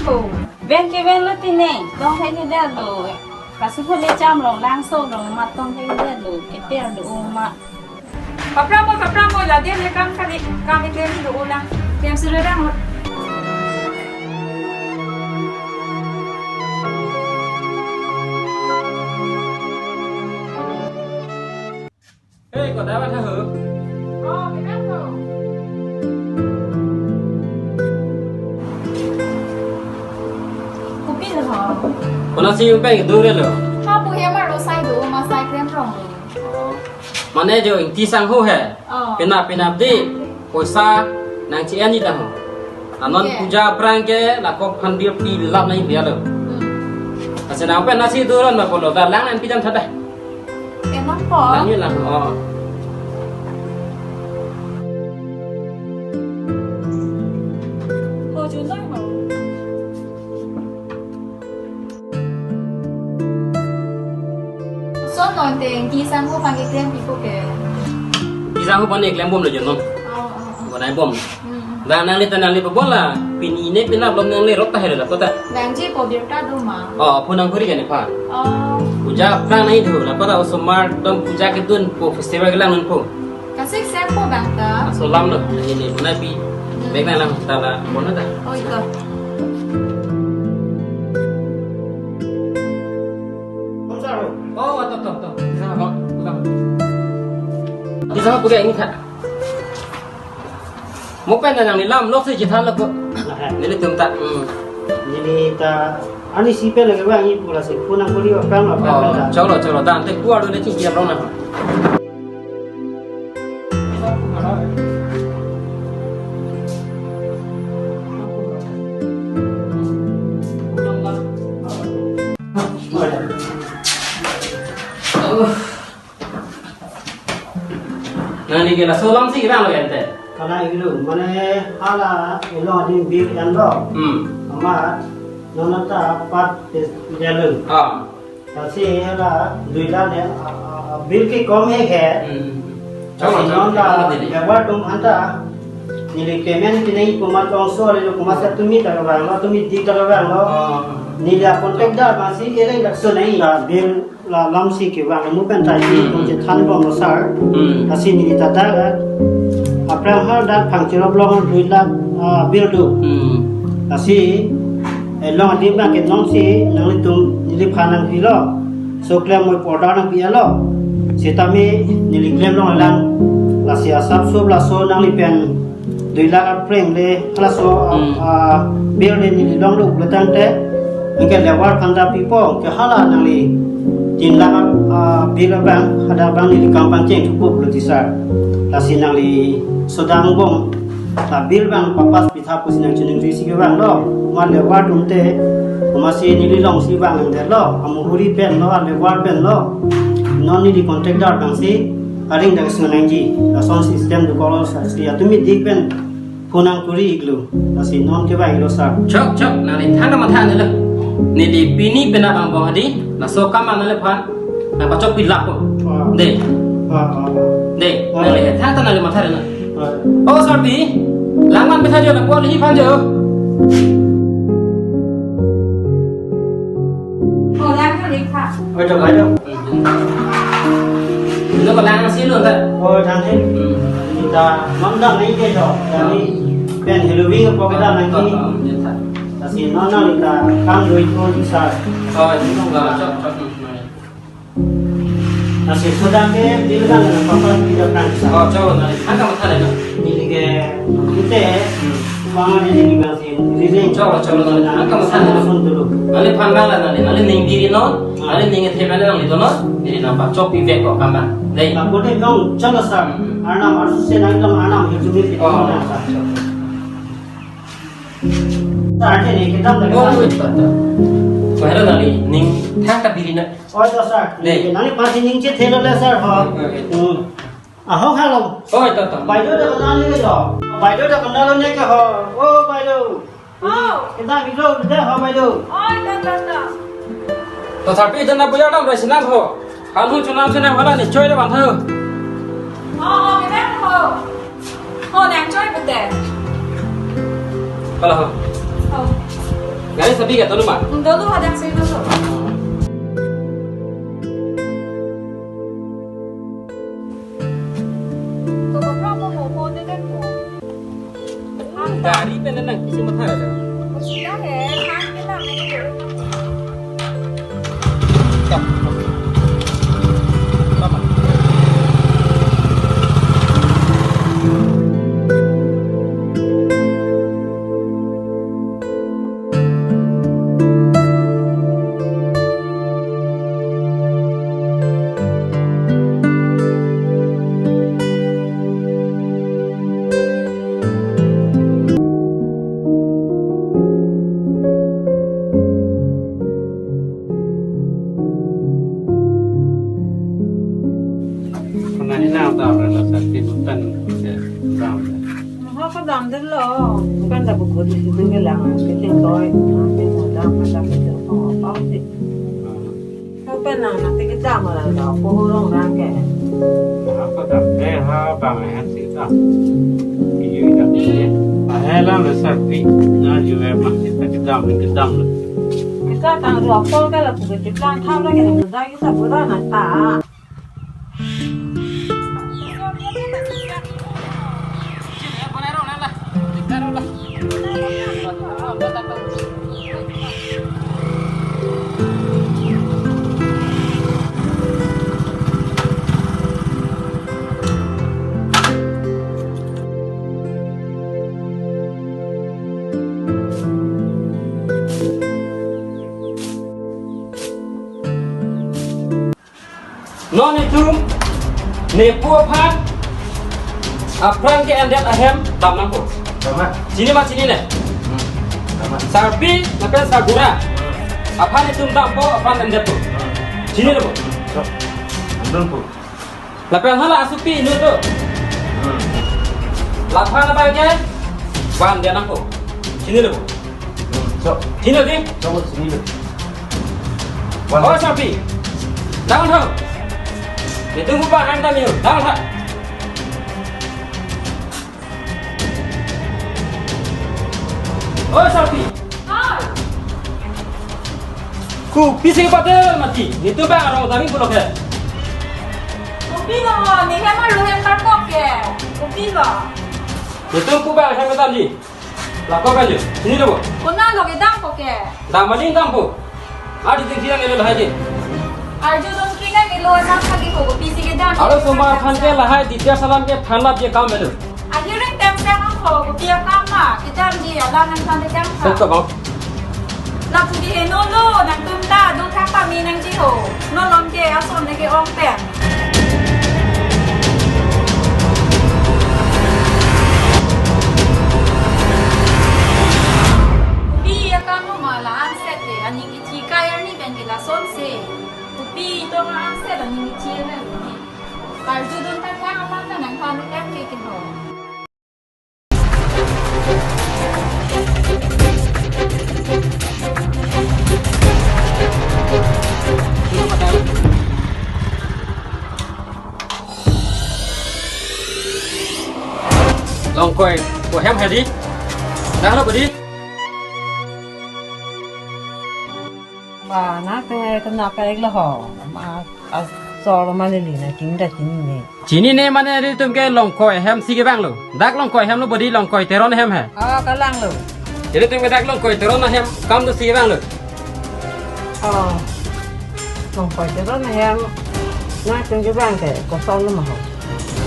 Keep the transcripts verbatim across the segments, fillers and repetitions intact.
Ven ke ven lo tine, tong thekthedetlo. Kasu phule cham rong langso rong ma tong thekthedetlo. Keter do ma. Kapra mo, kapra mo, la dia le kam kali, kam ke do lang. Tiam sura dang. Hei, kota apa tahu? Oh, kenapa? Kopi lo. Kona si upai ke dure lo. Ha, pu he mar lo sai do, ma sai kren rong lo. Oh. Mane jo ingti sangho he. Oh. Pina pina di. Poisa nang chi ani ta ho. Anon Oke. Puja aphrang ke lako phan dir pi lap nai dia lo. Hmm. Ase nang pen nasi duron ma polo da lang an pidam thada. Enak po. Lang ye lang. Oh. Ho junoi ho. Son non te ingti sangho aphan keklem pipo ke. Ingti sangho aphan keklem bom lo jo non. Oh, oh, oh. Bonai bom. Hmm, hmm. Bang nangli ta nangli pa bola. Pini ne pina belum nangli rot ta hera kota. Bang ji po birta do ma. Oh, phone nang kuri kan pa. Oh. Puja aphrang nai do la kota osomar dom puja kedun po festival kelang non po. Kasik sempo bang ta. Aso lam lo, ini pun api. Hmm. Bek na lang ta la, mana ta? Oh, ito. Oh, to, to, to. Isa ko, isa. Isa ko, punya ini ta. Mo pen na nangli lam, lok si chethan lo ko. Neli tum ta. Hmm. Neli ta, ani si pen lagi bang, ini pura si, phone nang kuri, apa, apa, Oh, apa. Cholo, cholo, dan te kuar dulu ni cik dia rona. Nangli ke laso alam si kevang lo ente. Kalang iklo, mane hala elo adim bill en lo. Hmm. Amat nonta pat jalun. Ah. Lasi hala dui lakh ne, a, a, a, bill ke kom he ke. Hmm. Lasi Chalo, chalo, nonta chalo, chalo. Lebar atum aphanta neli payment pinai komat ongso le komat sa tumi ta kevang lo, tumi dik ta kevang lo. Ah. Neli a contact da masi ele lakso nai. Ta bill la lam si kevang mo pen ta Hmm, hmm. Kong chethan bom lo sir. Hmm. Lasi neli ta da aphrang ha dak phang chirop long dui lakh, ah, bill do. Hmm. Lasi, eh, long adim bang ke non si nanglitum neliphan nangpi lo. So klem mo order nangpi lo. Sitame neli klem long lang. Lasi asap sup laso nangli pen dui lakh apreng le halaso, Hmm. ah, bill le neli long lo pulo tangte, anke lebar aphanta pipo ke hala nangli tin lakh, ah, bill abang, hadak abang neli kam pangcheng thupo pulo ti sir. Lasi nangli sodang bom, ta bill abang papas pitha pusi nang chiningri si kevang lo, ma lebar atum te, ma si neli long si vang nang det lo, amuhuri pen lo, a lebar pen lo, non neli contact dar abang si, aring dak si nangji, lason system do kolo sir, si atumi dik pen, phone nang kuri iklo. Lasi non kevang iklo sir. Chok, chok, nangli thang ta matha nelo. Neli pini penap angbong hadi, laso kam nangliphan, nangpachok pi lap po. Ah. De. Ah, ah, ah. De, Ah. Nangli thang ta nangli matha nelo. Ah. Oh, sir, pi. Langman petha jo na po ni phan jo. Oh, lang kali kha. Oh, jo, jo. Ino ko lang si lo ta. Oh, jang si. Hmm. Kita non dang ni ke jo. Jang ni pen Halloween ko kita nang ki. Oh, oh, ya ta. Lasi non na kita kam doi ko di sir. Oh, ini ko ga chok chok. Lasi sudah ke bill kan na papa kita kan sir. Oh, chok na. Angka matha le na. Ini ke kita. Hmm. Bang ini ni bang Cholo, cholo, nangli, nangli kamatha nangli. Nangli phan bang la nangli, nangli ning biri non, nangli ning the bang nangli to non, neli nangpachok pi vek ko kam bang. Dei. Ako de dong, cholo sir. Hmm. Arnam, arsu se nang dong, arnam, hitu biri Oh. Nang sir. Sir, ini kita Oh, betul, betul. Ko hero nangli, ning thang ta biri na. Oh, to sir. Dei. Nangli pasi ning che thelo le sir, ho. Oke, oke. Hmm. Ahok halo. Oi, to, to. Baideo ta kona ni jo. Baideo ta kona lo ne ke ho. O, baideo. Oh. Kita video de ho, baideo. Oi, to, to, to. To, tapi itu na buya nam resi nam ho. Kamu chunam chunam wala ni choi de bang tho. Oh, oh, kita ho. Oh, nang choi pute. Halo ho. Oh. Gari sabi ka tolu ma? Dolo hadak sih dolo. Toko pro mo mo mo de den mo. Gari pen nang kisi matha ada. Sida he, han ke na me. Pernah ini nang tahu rela sakit bukan ya, tahu ya. Maha ko dam delo, bukan dah buku di situ ke lang, ke tingkoi, ke tingkoi dam, ke tingkoi apa sih? Ko pen nang nang tiket dam la la, ko hurong rang ke. Ha ko dam, eh, ha bang eh sih dam. Iyo dam. Ah, eh, lang le sakit. Na, iyo eh, mah kita ke dam, ke dam. Kita tang dua pol ke la, buku di plan tham la ke, kita kita bulan na ta. Non itum nepu aphan apran ke-endet ahem dam nangpo. Dam ma? Chini ma chinine? Hmm. Dam ma? Sarpi lapen sargura. Hmm. Aphan itum dampo apran endetpo. Hmm. Chinine po? So. Andun po. Lapen hala asopi inut do. Hmm. Laphan abang ke van dia nangpo. Chinine po? Hmm, so. Chini di? So, chini di. Wan. Oh, sarpi. Dang thang. Netum pu ba han dam yo. Dang thang. Oh, sarpi. Hai. Kopi si patel mati. Netum ba arong tami pulo ke. Kopi lo, ne hem arlo hem parkok ke. Kopi lo. Netum pu ba hem tadi. Lako kan yo, chini lo bo. Konat lo kedampo ke? Dam aling dampo. Adi ting kirang elo lahai ke. Arjudun kirang elo nang kali ko, kopi si kedam. Aro somar aphan ke lahai ditya salam ke thanlap je kam elo. Ahiring tem sem ko, kopi akam ma, kedam ji, alam nangthan kedam. Betul bang. Lapu di heno lo, nangtum ta do thak pame nangji ho. Non non ke ason ne ke-ong pen. Kopi akam lo ma la-an set ke, aning kethi kai arni pen ke lason si. Kopi tong an set aning kethi na. Arjudun ta kang alam ta nangthan kedam ke ke ho. Longkoi, ko hem hedi? Dah lo bedi? Ba, na ke kena kaik lo ho. Ma, asor ma neli na king da chini ne. Chinine mane ilitum ke Longkoi hem si kevang lo. Dak Longkoi hem lo bodi Longkoi Teron hem he. Ah, kalang lo. Ilitum ke dak Longkoi Teron hem kam do si kevang lo. Oh. Longkoi Teron hem. Na tung kevang ke koson lo ma ho.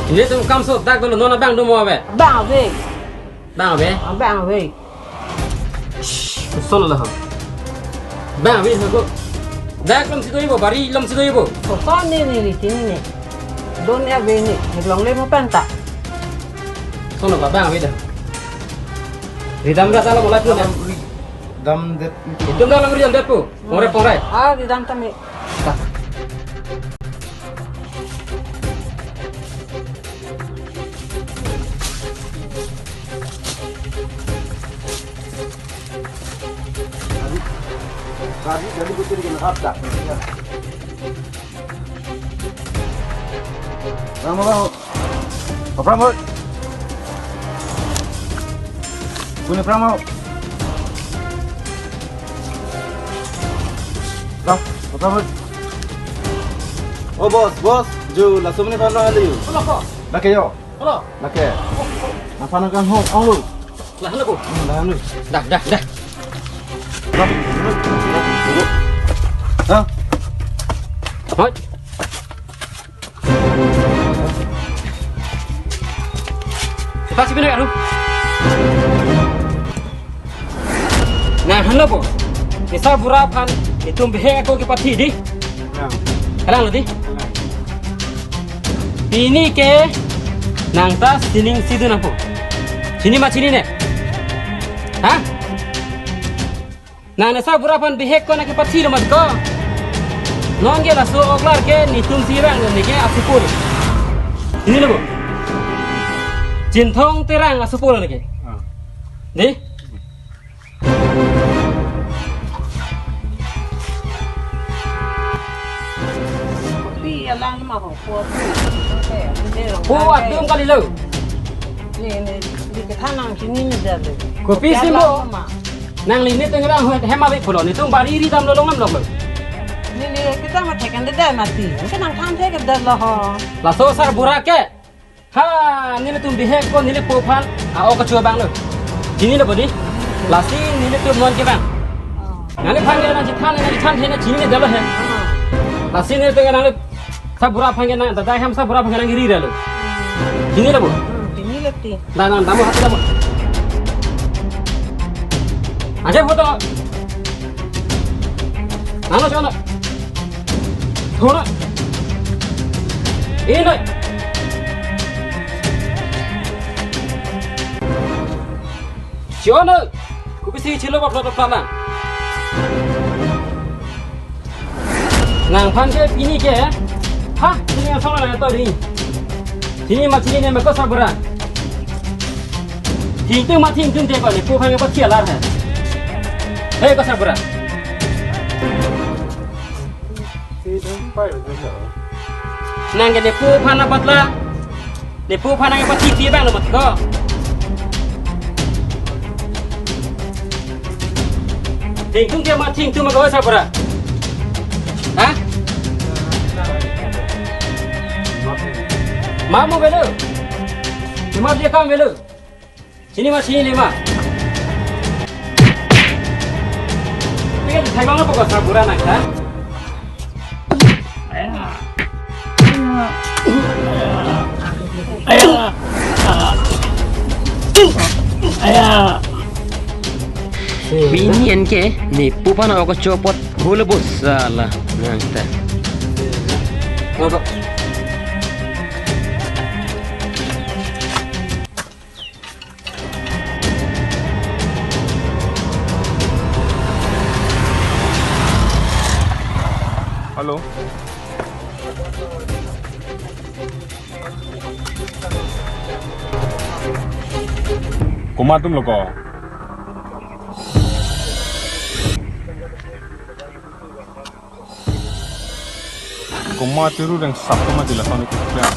Ilitum kam so dak dolo non abang do mo ave. Bang ave. Bang ave. Ah, bang ave. Shh, koson lo ho. Bang ave ho ko. Dak lom si do ibo, bari lom si do ibo. Koson ne ne ri chini ne. Don ave ne, longle mo penta. Koson lo ba bang ave dah. Ridam ra ta lo mulai tu ne. Dam det. Itum dah lang ridam det pu. Pongre pongre. Ah, ridam tame. Ta. Gari, gari, gari ko tiri ke na hap ta. Ramo, ramo. Pramod. Kuni Pramod. Apa, apa? Oh, bos, bos, jo, laso mene pano hali. Halo, ko. Lake yo. Halo. Lake. Apa nang kan ho, ong lu. Lah, halo, ko. Hmm, lah, lu. Dah, dah, dah. Lah, lu. Lah, lu. Hah? Hoi. Kita sih pindah, aduh. Nang hano po, nisa bura aphan netum bihek ako kepathi dei. Kalang. Kalang lo dei. Kalang. Pini ke nang ta sining si dun nangpo. Chini ma chinine? Ha? Nang nisa bura aphan bihek ako nang kepathi lo mat ko. Non ke laso oklar ke netum si rang ne ke asupul. Chini lo po. Chinthong Terang asupul ne ke. Ah. Dei? Kopi alang ma ho, ko atum. Ko atum kali lo. Ne, ne, ne kethan nang chinine det lo. Kopi kopi sim alang bo. Ma. Nangli netum rang ho, hem ave pulo, netum bari ri damlo, long damlo. Ne, ne kethan ma thek an det mati. Ke nang than thek det lo ho. Laso sarbura ke. Ha, nelitum bihek ako neli po aphan a-ok kacho abang lo. Chini lo po dei. Lasi nelitum non ke abang. Oh. Nangliphan ke nangchethan, nangchethan the na chinine det lo he. Oh. Lasi nelitum ke nangli sarbura aphan ke nang, dadai hem sarbura aphan ke nang ri ra lo. Hmm. Chini lo po. Hmm, chini lo ti. Dah, nang dam ho, dam ho. Aja foto. Nang lo chona. Thora. Inoi. Chona. Kopisi chilo bap lo topla lang. Nangphan ke pini ke. Ha, chini asong lang to dei. Chini ma chinine ma ko sarbura. Thengtung ma thengtungte ko nepo aphan kepathi alar he. He ko sarbura. Nang ke nepo aphan abatla. Nepo aphan nang kepathi pi abang lo mat ko. Thengtungte ma thengtung ma ko sarbura. Ha? Mamu avelo. Cuma dia kam avelo. Chini ma, chini ma. Ini kan thai bang apa ko sarbura nang ta? Pini anke nepo aphan a-ok kacho apot holo bos sala nang ta. Apa? Halo. Komat atum lo ko? Komat tiru reng sap komat dila soni kya?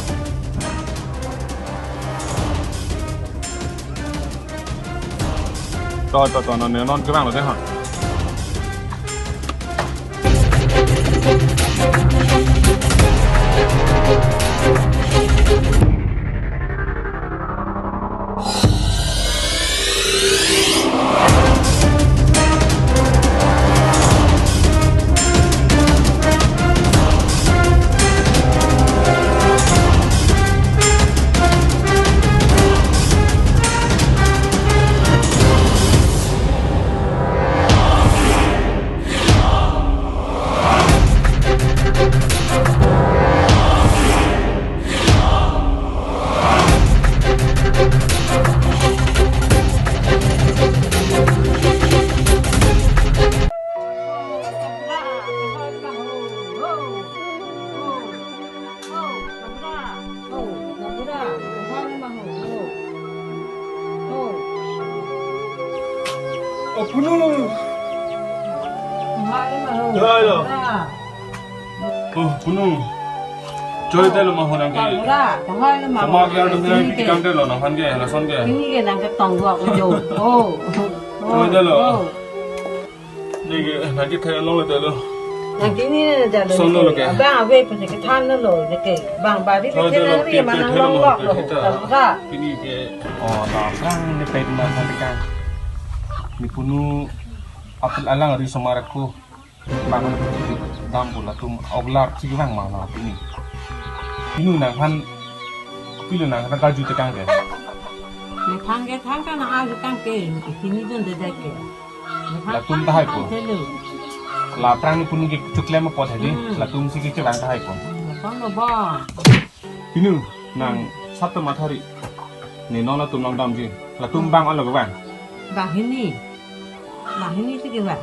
To, to, to, non, non, kevang lo dei ha. Oh, Punu. Joy lo. Oh, Punu. Joy te lo ma honang ke. Sama ke ardom ke pikam te lo nangphan ke, lason ke. Ini ke nang ketong dua ko jo. Oh. Joy te lo. Oh. Neke, nangkethek along le te lo. Nang pini na jalo. Sono lo ke. Abang ave pini kethan lo ke. Bang bari. Sono ke lo, than ke, nang ke long lo, lo. Heta. Tangka. Pini ke. Oh, la prang ne pen ma than kan. Ne punu apel alang ri somar ko. Bang dam pu latum oglar chigvang ma la pini. Pinu nangphan pilo nangphan kaju tekang ke. Nangphan ke than kan nang aju tang ke. Pini dun de de ke. Latum tahai po. Telo. La prang ne punu ke chuklem apot hadi. Hmm. Latum si ke chevang tahai po. Hmm, bang lo ba. Pinu nang sat ta mathari. Ne non latum nang damji. Latum bang alo bang. Banghini. Banghini si ke bang.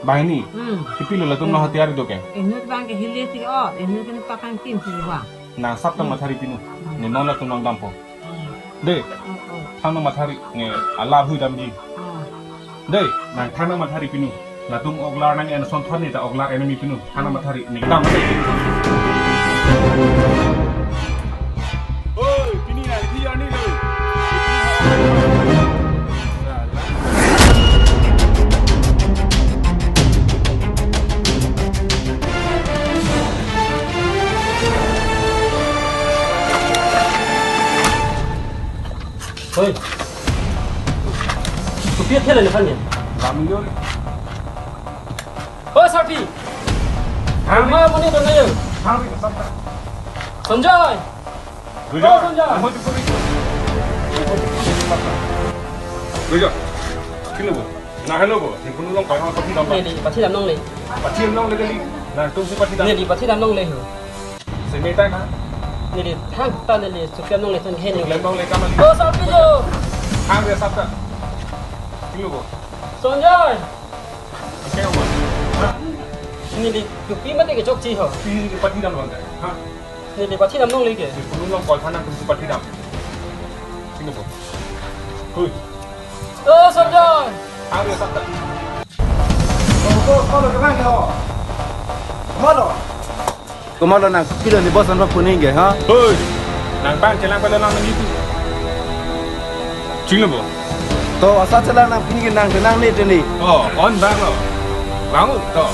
Banghini. Hmm. Pilo latum nang hatiar do ke. Inut bang ke hile si ke o. Inut ke pakang kim si ke bang. Nang sat ta mathari pinu. Ne non latum nang dampo. Dei, oh, oh, than nang mathari, ne ala hui damji. Oh. Dei, nang than nang mathari pinu. Latum oglar nang en son than ne ta oglar enemy pinu. Than nang mathari, ne dam. Oi, pini nang di ani lo. Hoi. Kopi athela le phan ya? Ramyo. Hoi, Sarpi. Hang. Ma muni dona yo. Hang. Sanjay. Ruja. Oh, Sanjay. Amo tu puri. Ruja. Kilo bo. Na hello bo. Ne punu long pai ma pathi dam ba. Neli pathi dam longle. Pathi dam longle kali. Nangtum si pathi dam. Neli pathi dam longle ho. Semeta na. Neli thang ta neli chuklem longle thang he neli. Chuklem longle kamali. Oh, Sarpi jo. Hang re sap ta. Kilo bo. Sanjay. Ike mo. Ha? Neli kopi mate kechokche ho. Pi pathi dam long ka. Ha? Neli pathi dam longle ke. Ne punu long kol thana punu pathi dam. Sino po. Hui. Oh, Sanjay. Hang re sap ta. Oh, oh, oh, lo ke bang ke ho. Malo. Komatlo nang pilo ne boss anpa puning ke, ha? Hoi. Nang bang chelang pala nang nang itu. Chinglo bo. To asat chelang nang pini ke nang tenang ne teni. Oh, on bang lo. Bangun to.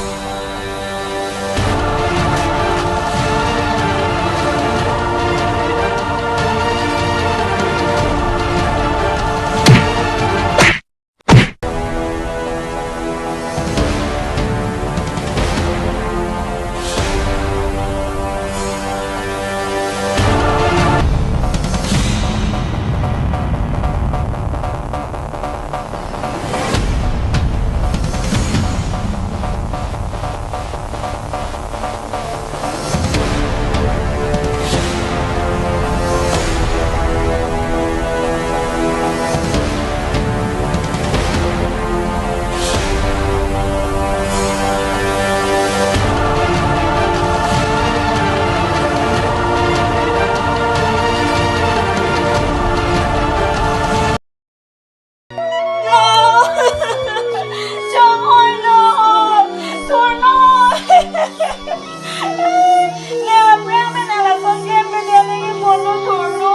No! Chong hoi no! Thurno! Ne aphrang me nang lason klem ke dia nangji ponlo thurno.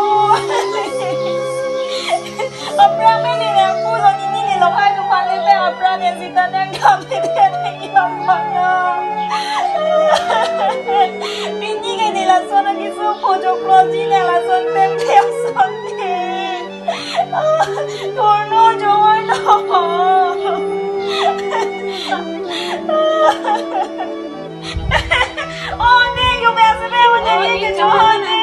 Aphrang me ne nangpulo nini ne lo hai tu pale pe aphrang ne sita nang kami dia nangji aphrang. Pini ke ne lason ke su pojok lo ji ne lason klem dia son ke. Thurno chong hoi no. Oh, ne, yo, be, ase, be, oh, ne, oh, ne, ne, chong hoi ne.